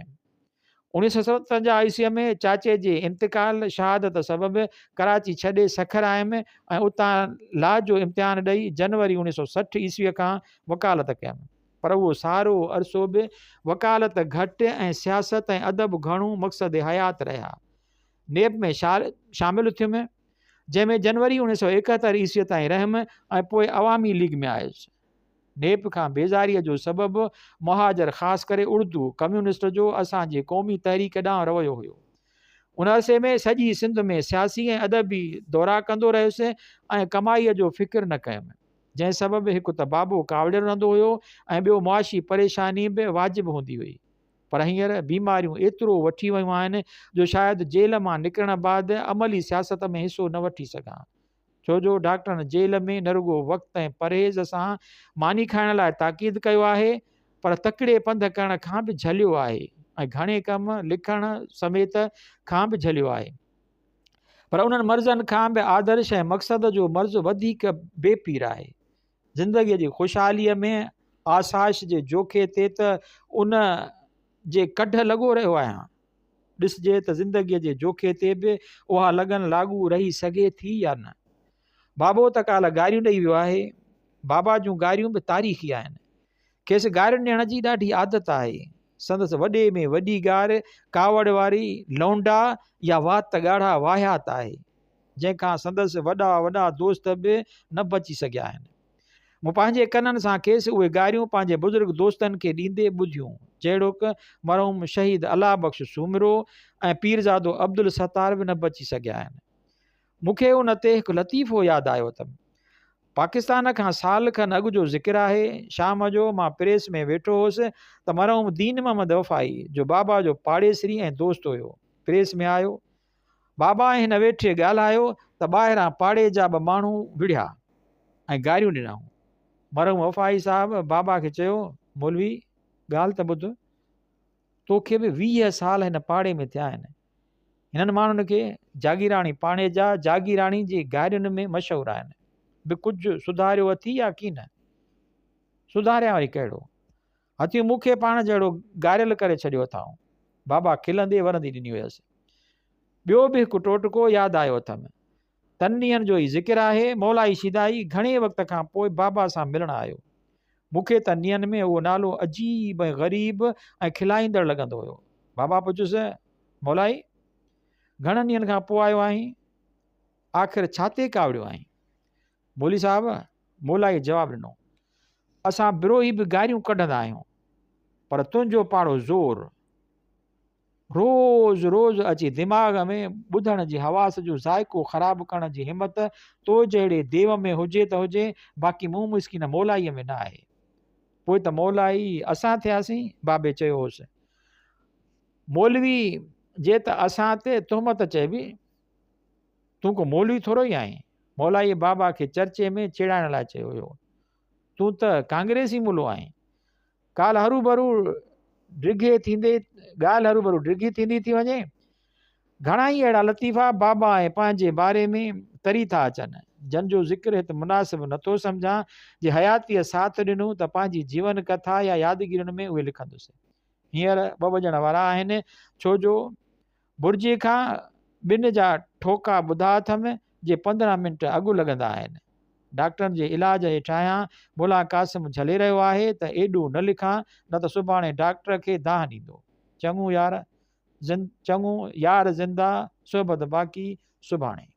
1957 عيسويء ۾ چاچي جي انتقال، شهادت، سبب ڪراچي ڇڏي سکر آيم ۽ اتان لا جو امتحان ڏئي جنوري 1960 عيسويء کان وڪالت ڪيم. پر اهو سارو عرصو به وڪالت گهٽ ۽ سياست ۽ ادب گهڻو مقصد حيات رهيا. نيپ ۾ شامل ٿيم، جنهن ۾ جنوري 1971 عيسويء تائين رهيم ۽ پوء عوامي ليگ ۾ آيس. نيپ کان بيزاريء جو سبب مهاجر خاص ڪري اردو ڪميونسٽ جو اسان جي قومي تحريڪ ڏانهن رويو هيو. ان عرصي ۾ سڄي سنڌ ۾ سياسي ۽ ادبي دورا ڪندو رهيس ۽ ڪمائيء جو فڪر نه ڪيم، جنهن سبب هڪ ته بابو ڪاوڙيل رهندو هيو ۽ ٻيو معاشي پريشاني به واجب هوندي هئي. پر هينئر بيماريون ايترو وٺي ويون آهن جو شايد جيل مان نڪرڻ بعد عملي سياست ۾ حصو نه وٺي سگهان. ڇو جو ڊاڪٽرن جيل ۾ نه رڳو وقت ۽ پرهيز سان ماني کائڻ لاء تاڪيد ڪيو آهي پر تڪڙي پنڌ ڪرڻ کان به جهليو آهي ۽ گهڻي ڪم، لکڻ سميت، کان به جهليو آهي. پر انهن مرضن کان به آدرش ۽ مقصد جو مرض وڌيڪ بي پير آهي. زندگيء جي خوشحاليء ۾ آسائش جي جوکي تي ته ان جي ڪڍ لڳو رهيو آهيان. ڏسجي ته زندگيء جي جوکي تي به اها لگن لاڳو رهي سگهي ٿي يا نه. بابو ته ڪالهه گاريون ڏئي ويو آهي. بابا جون گاريون به تاريخي آهن. کيس گارين ڏيڻ جي ڏاڍي عادت آهي. سندس وڏي ۾ وڏي گار ڪاوڙ واري لونڊا يا وات ڳاڙها واهيات آهي. جنهن کان سندس وڏا وڏا دوست به نه بچي سگهيا آهن. مون پنهنجي ڪنن سان کيس اهي گاريون پنهنجي بزرگ دوستن کي ڏيندي ٻڌيون، جهڙوڪ مرحوم شهيد الله بخش سومرو ۽ پيرزادو عبدالستار به نه بچي سگهيا آهن. مون کي ان تي هڪ لطيفو ياد آيو ته پاڪستان کان سال کن اڳ جو ذڪر آهي، شام جو مان پريس ۾ ويٺو هوس ته مرحوم دين محمد وفائي، جو بابا جو پاڙيسري ۽ دوست هيو، پريس ۾ آيو. بابا ۽ هن ويٺي ڳالهايو ته ٻاهران پاڙي جا ٻه ماڻهو وڙهيا ۽ گاريون ڏنائون. مرحوم وفائي صاحب بابا کي چيو، مولوي ڳالهه ته ٻڌ، توکي به 20 سال هن پاڙي ۾ ٿيا آهن. هنن ماڻهن کي جاگيراڻي پاڙي جا جاگيراڻي جي گارين ۾ مشهور آهن، به ڪجهه سڌاريو اٿي يا ڪين؟ سڌاريان وري ڪهڙو؟ هٿيون مون کي پاڻ جهڙو گاريل ڪري ڇڏيو اٿائون. بابا کلندي ورندي ڏني هيس. ٻيو به هڪ ٽوٽڪو ياد آيو اٿم. تن ڏينهن جو ئي ذڪر آهي، مولائي شيدائي گهڻي وقت کان پوء بابا سان ملڻ آيو. مون کي تن ڏينهن ۾ اهو نالو عجيب ۽ غريب ۽ کلائيندڙ لڳندو هيو. بابا پڇيس، مولائي! گهڻن ڏينهن کان پوء آيو آهين؟ آخر ڇا تي ڪاوڙيو آهين؟ مولوي صاحب! مولائي جواب ڏنو، اسان بروهي به گاريون ڪڍندا آهيون، پر تنهنجو پاڙو زور. روز روز اچي دماغ ۾ ٻڌڻ جي حواس جو ذائقو خراب ڪرڻ جي همت تو جهڙي ديو ۾ هجي ته هجي، باقي مون مسڪين مولائيء ۾ نه آهي. پوء ته مولائي اسان ٿياسين، بابي چيو هوس. مولوي جي ته اسان تي تهمت چئبي. تون ڪو مولوي ٿورو ئي آهين. مولائيء بابا کي چرچي ۾ چيڙائڻ لاء چيو هيو. تون ته ڪانگريسي ملو آهين. ڪالهه هروڀرو ڊگهي ٿيندي ڳالهه هروڀرو ڊگهي ٿيندي ٿي وڃي. گهڻا ئي اهڙا لطيفا بابا ۽ پنهنجي باري ۾ تري ٿا اچن، جن جو ذڪر هت مناسب نٿو سمجهان. جي حياتيء ساٿ ڏنو ته پنهنجي جيون ڪٿا يا يادگيرين ۾ اهي لکندس. هينئر ٻه وڄڻ وارا آهن، ڇو جو برجي کان ٻن جا ٺوڪا ٻڌا اٿم، جي 15 منٽ اڳ لڳندا آهن. ڊاڪٽرن جي علاج هيٺ آهيان. ملان قاسم جهلي رهيو آهي ته ايڏو نه لکان، نه ته سڀاڻي ڊاڪٽر کي دانهن ڏيندو. چڱو يار چڱو يار زنده، صحبت باقي، سڀاڻي.